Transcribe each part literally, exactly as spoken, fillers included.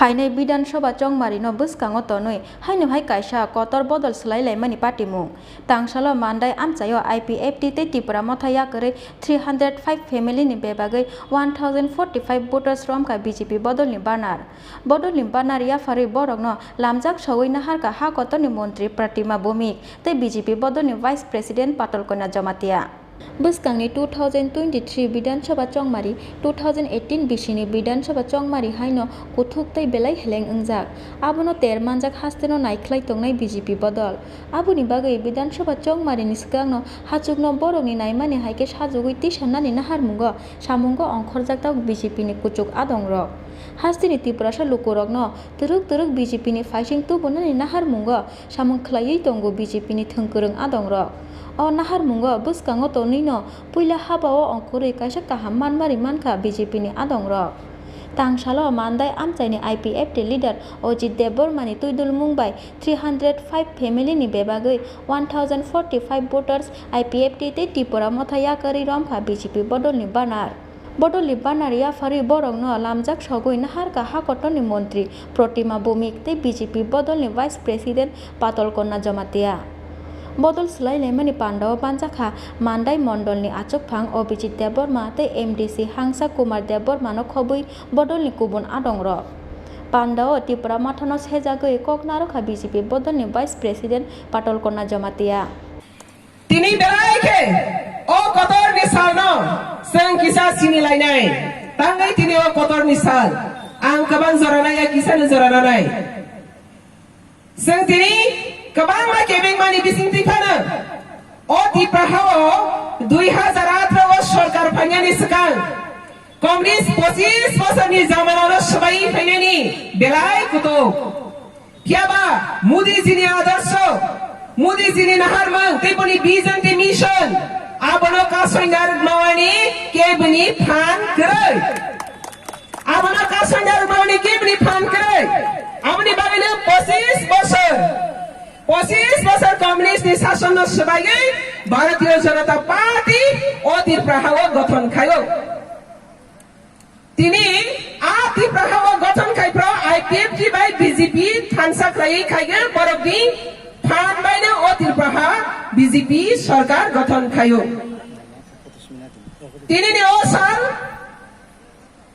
Phainai Bidhan Sabha chongmari no bwskango tonwi haino hai kaisa kotor bodol swlai laimani patimung. Tangsalo Mandai amchaio I P F T tei Tipra Motha yakarwi three hundred five family ni bebagwi one thousand forty five voters romkha B J P bodolni banner. Bodolni banner yapharwi borokno lamjak sogwi naharkha ha kotorni montri Pratima Bhowmik tei B J P bodolni vice president Patal Kanya Jamatia. Bwskangni two thousand twenty-three Bidhan Sabha chongmari, two thousand eighteen bisini Bidhan Sabha chongmari haino kuthuk tei belai heleng wngjak. Abono ter manjak hasteno naikhlai tongnai B J P bodol. Aboni bagwi Bidhan Sabha chongmarini swkangno hachukno borokni naimani hai khe sajagwi tisannani naharmungo samungo ongkhorjak tabuk B J P ni kuchuk adongrok. Hasteni Tiprasa lukurokno twrwk twrwk B J P ni phaising tubunani naharmungo samung khlaiwi tongo B J P ni thwngkwrwng adongrok. O naharmungo bwskango tonwino puila habao ongkhorwi kaisa kaham manmari mankha B J P ni adongrok. Tangsalo Mandai amchaini I P F T leader Ajit Debbarma ni twidulmung bai three hundred five family ni bebagwi one thousand forty five voters I P F T tei Tipra Motha yakarwi romkha B J P bodolni banner. Bodolni banner yapharwi borokno lamjak sogwi naharkha ha kotorni montri Pratima Bhowmik tei B J P bodolni vice president Patal Kanya Jamatia. Bodol swlai laimani pandao banjakha Mandai mondolni achukphang Abhijit Debbarma tei M D C Hangsa Kumar Debbarmano khobwi bodolni kubun adongrok. Pandao Tipra Mothano sejagwi kok narwkha B J P bodolni vice president Patal Kanya Jamatia. Tini belai khe o kotorni salno chwng kisa sini lainai. Tangwi tini o kotorni sal. Ang kwbang jora nai ya, kisano jora nanai. Chwng tini kwbangma kebengmani bisingtwi phano o Tipra hao dui hazar atharo o sorkar phainani swkang Communist pochis bosorni jamanano swbai phainani belai kutuk. Phiya ba Modi jini adorsho, Modi jini naharmung tei boni vision tei mission abono kasoi narwk mawani kebini phan kwrwi. Abono kasoi narwk mawani kebini phan kwrwi. Aboni bagwino pochis bosor, pochis bosor communist ni sasonno swbaiwi Bharatiya Janata Party o Tipra hao gothon khaio. Tini a Tipra hao gothon khai phro I P F T bai B J P thansa khlaiwi khaigwi borokni phan baino o Tipra ha B J P sorkar gothon khaio. Tini ni o sal,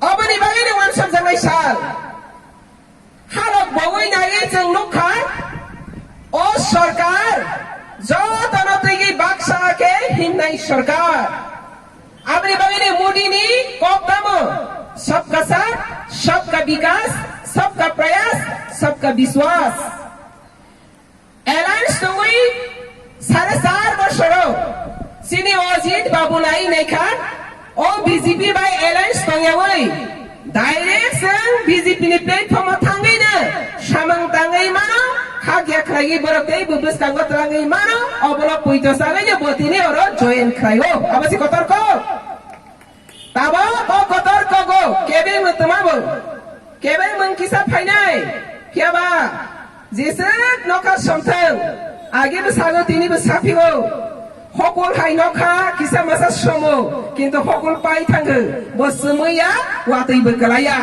oboni bagwi ni wansok janai sal. Halok bogwi naiwi chwng nukha, o sorkar jotono twigwi baksa khe himnai sorkar. Aboni bagwi ni Modi ni kok tamo, "Sabka Saath, Sabka Vikas, Sabka Prayas, Sabka Vishwas." Alliance tongwi sare char bosoro chini Ajit Babu nai naikha, o B J P bai alliance tongyawi direct chwng B J P ni platform o thangwino samung tangwi mano, khakya khlaiwi borok tei bo bwskango twlangwi mano, obono puito chagwino bo tini oro join khlaio. Abo se kotor kok. Tabok o kotor kogo kebeng no twmabo, kebeng mung kisa phainai, phiya ba jeswk nokha somthwng, age bwsago tini bwsa phio, hokol hai nokha kisa masa somo, kintu hokol pai thango, bo swmwi ya, watwi bo kwlai ya.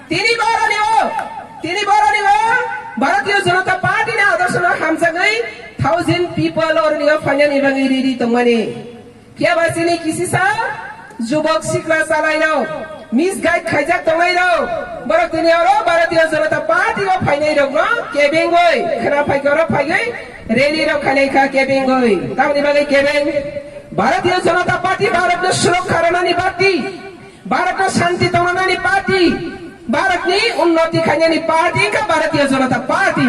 Tini boroni o, tini boroni o, Bharatiya Janata Party ni adorsho no hamjagwi thousand people oroni o phainani bagwi ready tongmani. Phiya ba chini kisisa jubok sikla chalairok, misguide khaijak tongnairok, borok tini oro Bharatiya Janata Party o phainairokno kebengwi, khwna phaikhe oro phaiwi rally rok khainai kha kebengwi. Tamoni bagwi kebeng Bharatiya Janata Party Bharatno surokha rwnani party. Bharatno shanti tongnani party, Bharatni unnoti khainani party wngkha Bharatiya Janata Party.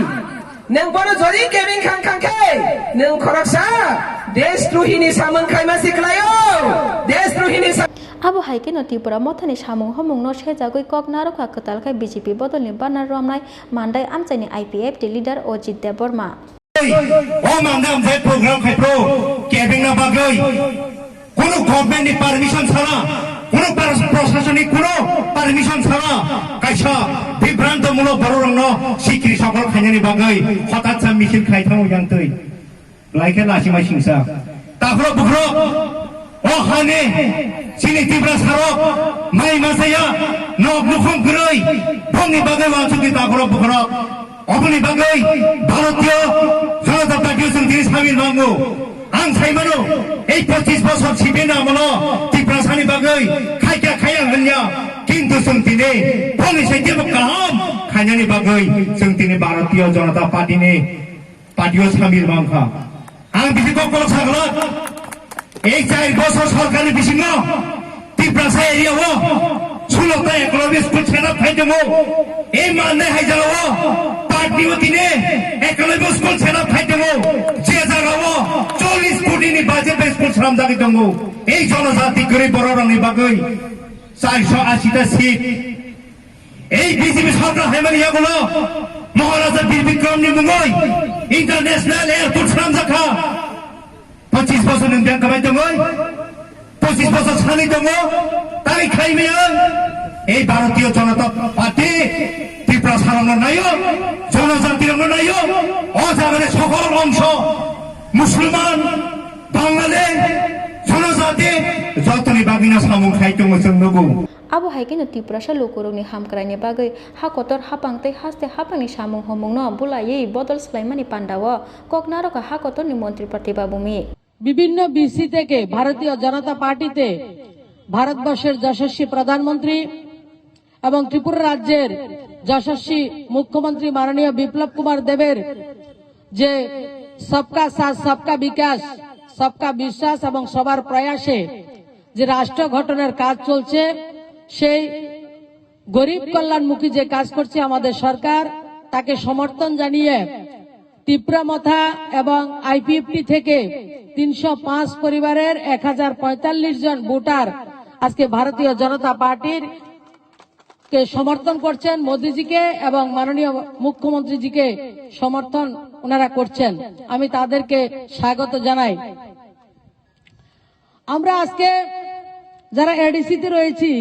Nwng bono jodi kebeng khang khang khe, nwng khoroksa deshdrohini samung khaima si khlaio. Deshdrohini sa- Abo hai kheno Tipra Mothani samung homungno sejagwi kok narwkha kwtal khe B J P bodolni banner romnai Mandai amchaini I P F T leader Ajit Debbarma. O mangda amjai program khai pro kebeng na bagwi kunu government ni permission sala, kunu par-, prashasan ni kunu permission sala, kaisa bibranto mulok borok rokno sikri sakol khainani bagwi hotat sa misil khai thango yang twi. Lai khe lasi mai singsa. Takhro bukhro. O hani chini Tiprasa rok mai masaya nok nukhung kwrwi bongni bagwi wansukni takhorok bukhorok. Oboni bagwi Bharatiya Janata Party o chwng tini samil mango. Ang sai mano, ei pochis bosor C P M ni amolo Tiprasani bagwi khaikya khaya hwnya, kintu chwng tini bongni sai teibo kaham khainani bagwi chwng tini Bharatiya Janata Party ni party o samil mankha. Ang bisi kok kolok saglak. Ei char bosor sorkarni bisingo Tiprasa area o sulok ta ekolobi school setup khai tongo. Ei mande hai jala o party o tine ekolobi school setup khai tongo. Je jaga o chollish koti ni budget bai school swnamjagwi tongo. Ei jonojati kwrwi borok rokni bagwi charso ashi ta seat. Ei B J P sorkar haimani yagulo Maharaja Bir Bikramni mungwi International Airport swnamjakha. Pochis bosor nwng beng kabai tongwi, pochis bosor sani tongo, tai khai maya. Ei Bharatiya Janata Party Tiprasa rokno nayo, jonojati rokno nayo, o jagani sokol ongso, Musulman, Bangale, jonojati, jotoni bagwino samung khai tongo chwng nugo. Abo hai kheno Tiprasa lukurokni hamkraini bagwi ha kotor hapang tei haste hapangni samung homungno bulaiwi bodol swlaimani pandao kok narwkha ha kotorni montri Pratibha Bhumi. বিভিন্ন বিসি থেকে ভারতীয় জনতা পার্টিতে ভারতবর্ষের যশস্বী প্রধানমন্ত্রী এবং ত্রিপুরা রাজ্যের যশস্বী মুখ্যমন্ত্রী মাননীয় বিপ্লব কুমার দেবের যে সবকা সাথ, সবকা বিকাশ, সবকা বিশ্বাস এবং সবার প্রয়াসে যে রাষ্ট্র গঠনের কাজ চলছে, সেই গরিব কল্যাণমুখী যে কাজ করছে আমাদের সরকার, তাকে সমর্থন জানিয়ে তিপ্রা মথা এবং আইপিএফটি থেকে তিনশো পাঁচ পরিবারের এক হাজার পঁয়তাল্লিশ জন ভোটার আজকে ভারতীয় জনতা পার্টির কে সমর্থন করছেন, মোদিজিকে এবং মাননীয় মুখ্যমন্ত্রীজিকে সমর্থন ওনারা করছেন। আমি তাদেরকে স্বাগত জানাই। আমরা আজকে যারা এডিসিতে রয়েছি,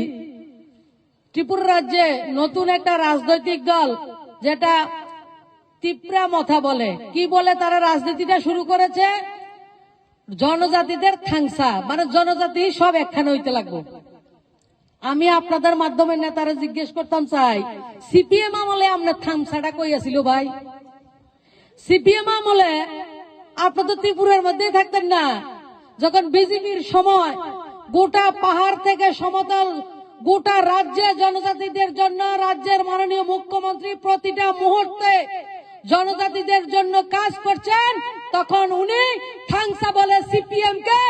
ত্রিপুরা রাজ্যে নতুন একটা রাজনৈতিক দল, যেটা তিপ্রা মথা বলে, কি বলে তারা রাজনীতিটা শুরু করেছে? জনজাতিদের থাংসা, মানে জনজাতি সব একখানে হইতে লাগবো। আমি আপনাদের মাধ্যমে নেতারা জিজ্ঞেস করতাম চাই, সিপিএম আমলে আপনার থাংসাটা কই আছিল ভাই? সিপিএম আমলে আপনি তো ত্রিপুরার মধ্যেই থাকতেন না। যখন বিজেপির সময় গোটা পাহাড় থেকে সমতল, গোটা রাজ্যে জনজাতিদের জন্য রাজ্যের মাননীয় মুখ্যমন্ত্রী প্রতিটা মুহূর্তে জনজাতিদের জন্য কাজ করছেন, তখন উনি থাংসা বলে সিপিএম কে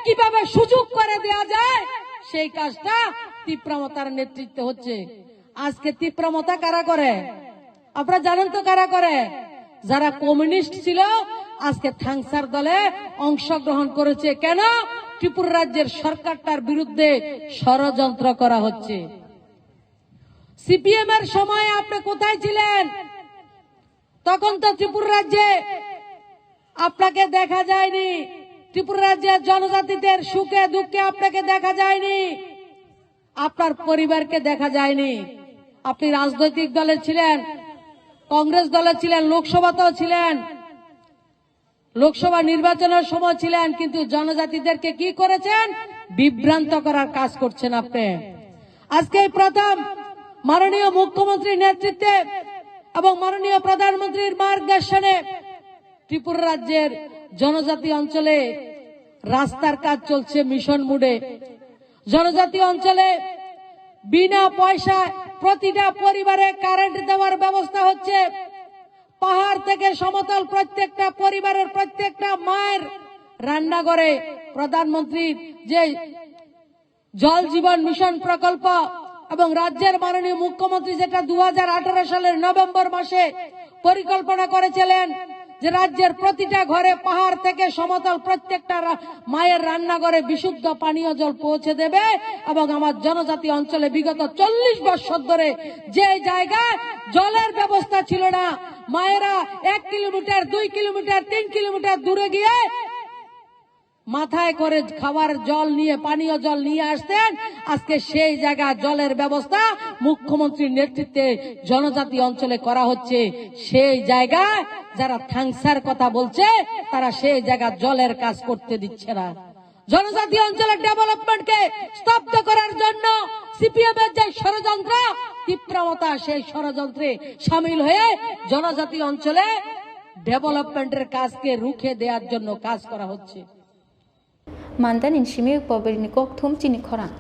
কিভাবে সুযোগ করে দেওয়া যায়, সেই কাজটা তিপ্রামতার নেতৃত্বে হচ্ছে। আজকে তিপ্রামতা কারা করে? আপনারা জানেন তো কারা করে? যারা কমিউনিস্ট ছিল, আজকে থাংসার দলে অংশগ্রহণ করেছে। কেন? ত্রিপুরা রাজ্যের সরকারটার বিরুদ্ধে ষড়যন্ত্র করা হচ্ছে। সিপিএম এর সময় আপনি কোথায় ছিলেন? তখন তো ত্রিপুরা রাজ্যে আপনাকে দেখা যায়নি, ত্রিপুরা রাজ্যের জনজাতিদের সুখে দুঃখে আপনাকে দেখা যায়নি, আপনার পরিবারকে দেখা যায়নি। আপনি রাজনৈতিক দলে ছিলেন, কংগ্রেস দলে ছিলেন, লোকসভাতেও ছিলেন, লোকসভা নির্বাচনের সময় ছিলেন, কিন্তু জনজাতিদেরকে কি করেছেন? বিভ্রান্ত করার কাজ করছেন আপনি। আজকে এই প্রথম মাননীয় মুখ্যমন্ত্রীর নেতৃত্বে এবং মাননীয় প্রধানমন্ত্রীর মার্গদর্শনে ত্রিপুরা রাজ্যের জনজাতি অঞ্চলে রাস্তার কাজ চলছে মিশন মোডে। জনজাতি অঞ্চলে বিনা পয়সায় প্রতিটা পরিবারে কারেন্ট দেওয়ার ব্যবস্থা হচ্ছে। পাহাড় থেকে সমতল প্রত্যেকটা পরিবারের প্রত্যেকটা মায়ের রান্নাঘরে প্রধানমন্ত্রীর যে জল জীবন মিশন প্রকল্প এবং রাজ্যের মাননীয় মুখ্যমন্ত্রী যেটা দু হাজার আঠারো সালের নভেম্বর মাসে পরিকল্পনা করেছিলেন যে রাজ্যের প্রতিটা ঘরে পাহাড় থেকে সমতল প্রত্যেকটা রা-, মায়ের রান্নাঘরে বিশুদ্ধ পানীয় জল পৌঁছে দেবে এবং আমার জনজাতি অঞ্চলে বিগত চল্লিশ বছর ধরে যে জায়গায় জলের ব্যবস্থা ছিল না, মায়েরা এক কিলোমিটার, দুই কিলোমিটার, তিন কিলোমিটার দূরে গিয়ে মাথায় করে খাবার জল নিয়ে, পানীয় জল নিয়ে আসতেন। আজকে সেই জায়গা জলের ব্যবস্থা মুখ্যমন্ত্রীর নেতৃত্বে জনজাতি অঞ্চলে করা হচ্ছে। সেই জায়গায় যারা থাংসার কথা বলছে, তারা সেই জায়গা জলের কাজ করতে দিচ্ছে না। জনজাতি অঞ্চলের ডেভেলপমেন্টকে স্তব্ধ করার জন্য সিপিএম এর যে ষড়যন্ত্র, তীব্রতা সেই ষড়যন্ত্রে সামিল হয়ে জনজাতি অঞ্চলে ডেভেলপমেন্টের কাজকে রুখে দেওয়ার জন্য কাজ করা হচ্ছে। Mandanin simi pobrini kokthum chini khorang.